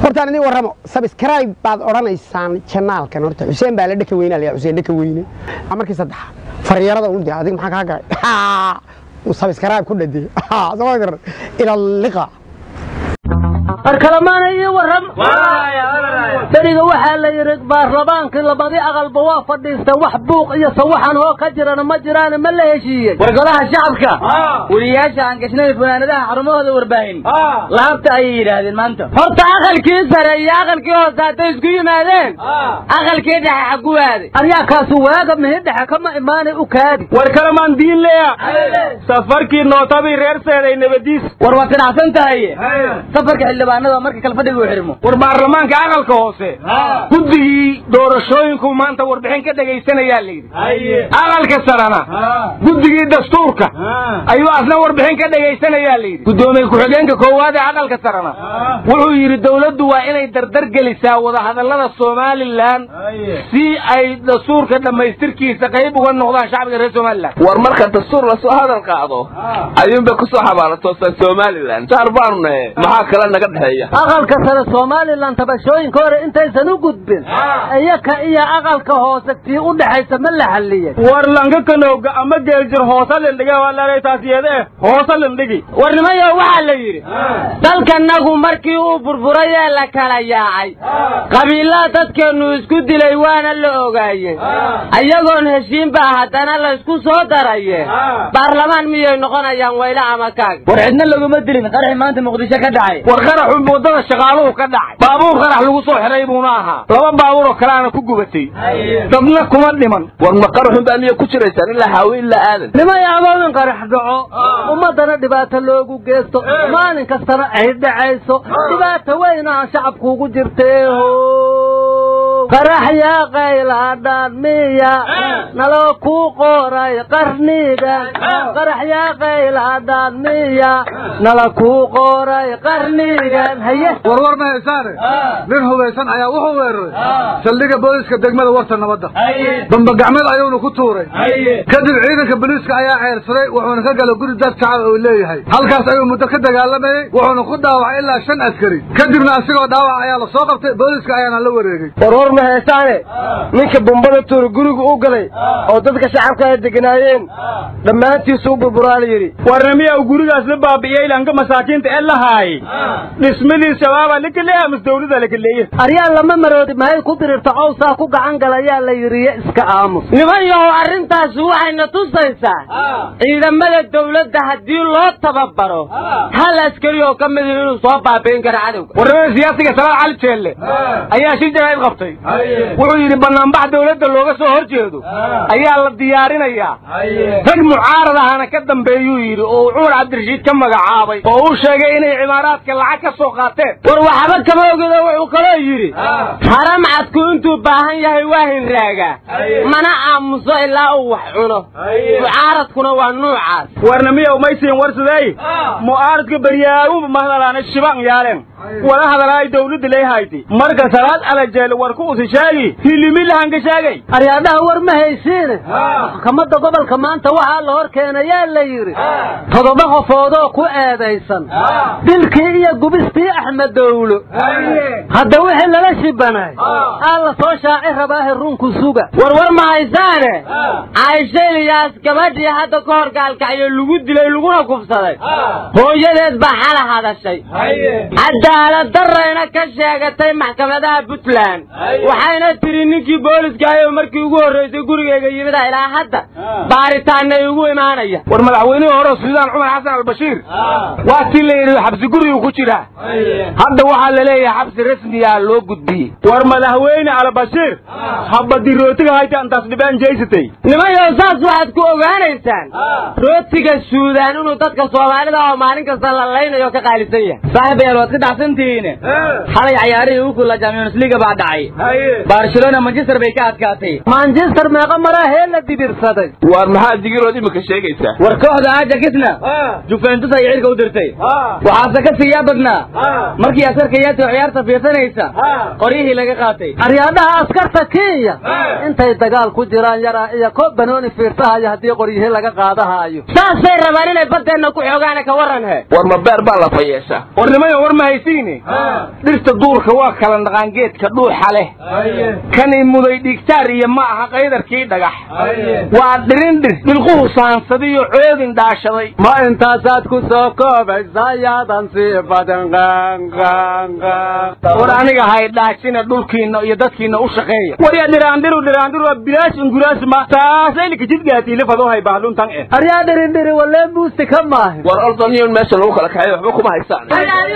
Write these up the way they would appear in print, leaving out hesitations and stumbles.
Hortaan idin warramo, subscribe baad odhanaysaan channelkan. Horta Xuseen baa la dhaka weynaa, la Xuseen dhaka weyne. Markii saddex faryarada u diyaar, adiga maxaa kaa galay? Subscribe ku dhadi. Soo gar ila liqa. Arkalamaana ii warram beriga. Waxaa la yidhi baarlamaankii labadii aqalba waa fadhiistay, wax buuq iyo sawaxan oo ka jirana ma jiraane, ma la heshiiyey? War golaha shacabka, weliyaasha aan gashnay funaanadaha xarumahooda warbaahin laabta ayay yidhaahdeen maanta. Horta aqalkii sare iyo aqalkii hoose hadday isku yimaadeen, aqalkii dhexe xagu aaday? Aryaa kaasu waaga mihi dhexe kama imaanay, u kaadi. War kalamaan diin leya, safarkii nootabii reer seeday nabadiis. War waad ganacsan tahay safarka xildhibaanada marka kala fadhiga uu xirmo. War baarlamaanka aqalka hoose guddigii doorashooyinku maanta warbixin ka dhegaysanayaa la yidhi, aqalka sarena guddigii dastuurka ayuu asna warbixin ka dhegaysanayaa la yidhi. Guddoomiye ku-xigeenka koowaad ee aqalka sarena wuxuu yidhi dawladdu waa inay dardar gelisaa wadahadallada Somalilan si ay dastuurka dhammaystirkiisa qayb uga noqdaan shacbiga reer Somalilan. War marka dastuur lasoo hadal qaado ayuunbay kusoo xabaalatoosaa Somalilan, jaar baanu nahe, maxaa kale naga dhexeeya? Aqalka sare Somalilan tabashooyinka hore intaysan u gudbin, iyaka iyo aqalka hoose tii u dhexaysa ma la xalliyey? War lanka kanooga ama geeljir hoosa lindhiga waa lalay taasiyada eh hoosa lindhigi. War nimayo, waxaa la yidhi dalkanagu markii uu burburay ee la kala yaacay, qabiilada dadkeennu isku dilay waana la ogaayey, ayagoon heshiinbaa haddana laysku soo daraye, baarlamaan miyay noqonayaan wayla ama kaag? War cidna laguma dilin qaraxi maanta Muqdisho ka dhacay. War qaraxu waddada shaqaaluhu ka dhacay, baabuur qarax lagu soo xiray buuna ahaa, laba baabuur oo kaleana ku gubatay, dadna kuma dhiman. War ma qaraxun baa niyo ku jiraysaan ilaa xaawi ilaa aadan? Nimay abow, in qarax dhaco ummaddana dhibaato loogu geysto, maalin kastana ay dhacayso, dhibaato weynaa shacabku ugu jirteeho. Qarax yaa qaylaadhaan miya naloo ku qoray qarnigan? Qarax yaa qaylaadhaan miya nala ku qoray qarnigan? Haye. Warwar ma haysaane, nin hubaysan ayaa wuxuu weeraray saldhigga booliska degmada Warta Nabadda, bambagacmeed ayuuna ku tuuray. Kadib ciidanka booliiska ayaa ceersaday, wuxuuna ka galay guri dad shacab uu leeyahay. Halkaas ayuu muddo ka dagaalamayey, wuxuuna ku dhaawacay ilaa 5 askari. Kadibna asigoo dhaawac ayaa la soo qabtay, booliiska ayaana la wareegay. Warwar ma haysaane, ninka bombada tuura guriga u galay oo dadka shacabka ay deganaayeen dhammaantiisu u burburaa la yidhi. Warna miyaa gurigaas la baabi'iyey lanka masaakiinta ee lahaay dhismadii shabaaba lakaleeya mas dawladda lakaleeya? Aryaa lama maroodi mahay ku dirirta cawsaa ku gacan galayaa la yidhiye, iska aamus. Nimanyahow, arrintaasi waxayna tusaysaa ciidamada dawladda haddii loo tababaro hal askari oo ka mid inuu soo baabi'in karo cadowga. Warnimada siyaasiga Salaad Cali Jeelle ayaa shir jaraa'id qabtay. Wuxuu yidhi banaanbax dawladda looga soo hor jeedo ayaa la diyaarinayaa, rag mucaarad ahana ka dambeeyuu yidhi oo uu Cumar Cabdirashiid ka magacaabay oo uu sheegay inay cimaaraadka lacag ka soo qaateen. War waxba kama ogido, wuxuu kaloo yidhi haram cadku intuu baahan yahay waa hinraagaa, mana aamuso ilaa uu wax cuno, mucaaradkuna waa nuucaas. Warna miyaw maysiin warsadey, mucaaradka baryaaguba mahadalaana shiban yaalen wala hadalaay dawladda leehayti. Marka Salaad Alajeele warku usi sheegi hilimilahan ka sheegay. Aryaadhaha, war ma haysiine, maxkamadda gobolka maanta waxaa la hor keenayaa la yidhi 7 qofoodoo ku eedaysan dilkii iyo gubistii Axmed Dowlo. Hadda wixii lala shibanay aa la soo shaaci rabaahe, runku suga. War war ma haysaane, Caaisha Iliyaas gabadhii hadda ka hor gaalkacyo lagu dilay laguna kufsaday, hooyadeed baa xala hadashay, cadaalad darayna ka sheegatay maxkamadaha Puntland. Waxayna tiri ninkii booliska ayoo markii ugu horraysay gurigayga yimida ilaa hadda baaritaanna igu imaanaya. War madaxweynihii hore Suudaan Cumar Xasan Albashiir waa tii la yidhi xabsi gurigu ku jiraa, hadda waxaa la leeyahay xabsi rasmiyaa loo gudbiyey. War madaxweyne Albashiir habadi rootiga hayta antaas dhibaan jeysatay. Nimanyow, saas waxaad ku ogaanaysaan rootiga Suudaan inuu dadka Soomaalida oo maalin kasta la laynayo ka qaalisan yahay. Saaxiibayaal, waad ka dhacsantihiin, xalay cayaarihii ugu kulaa Champions League baa dhacay. Barcelona Manchester bay ka adkaatay. Manchester meeqa maraa hee la dibirsaday. War maxaa digirood imika sheegaysaa? War kooxda Ajaxna Juventus ay cirka u dirtay. Waxaase ka sii badnaa markii askarkayaasoo ciyaarta fiirsanaysa qoryihii laga qaatay. Aryaadhaha askarta Kenya intay dagaal ku jiraan yaraa iyo koob banooni fiirsahaya haddii qoryihii laga qaadahaayo. Saasay rabaan inay baddeenna ku xoogaana ka warran he. War ma beer baa la fayeeshaa? War nimayo war ma haysiine. Dhirta duurka waa kala dhaqaan geedka dhuuxa leh. Kani muday dhigtaar iyo ma aha qaydarkii dhagax. Waa dhirindhir dhilquhu sahansadiyo coodin dhaashaday. Ma intaasaad ku soo koobaysaa yaadan sii badan qanqanqan. War aniga hay dhaashina dhulkiinna iyo dadkiinna u shaqeeya. War yaa dhiraandhiru dhiraandhiru waa bilaash inguraas ma taasay lika jidgaatiile fadoo hay bahluntan eh. Aryaa dhirindhiri walee muusi ka maahin. War ordoniyon meesha lagu kala kaxeeyo waxba kuma haysaan.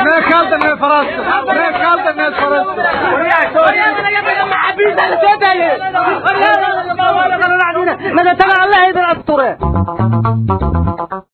Mee kaalda mee faraasta mee kaalda mee faraasta. Naga taga Allah idin asture.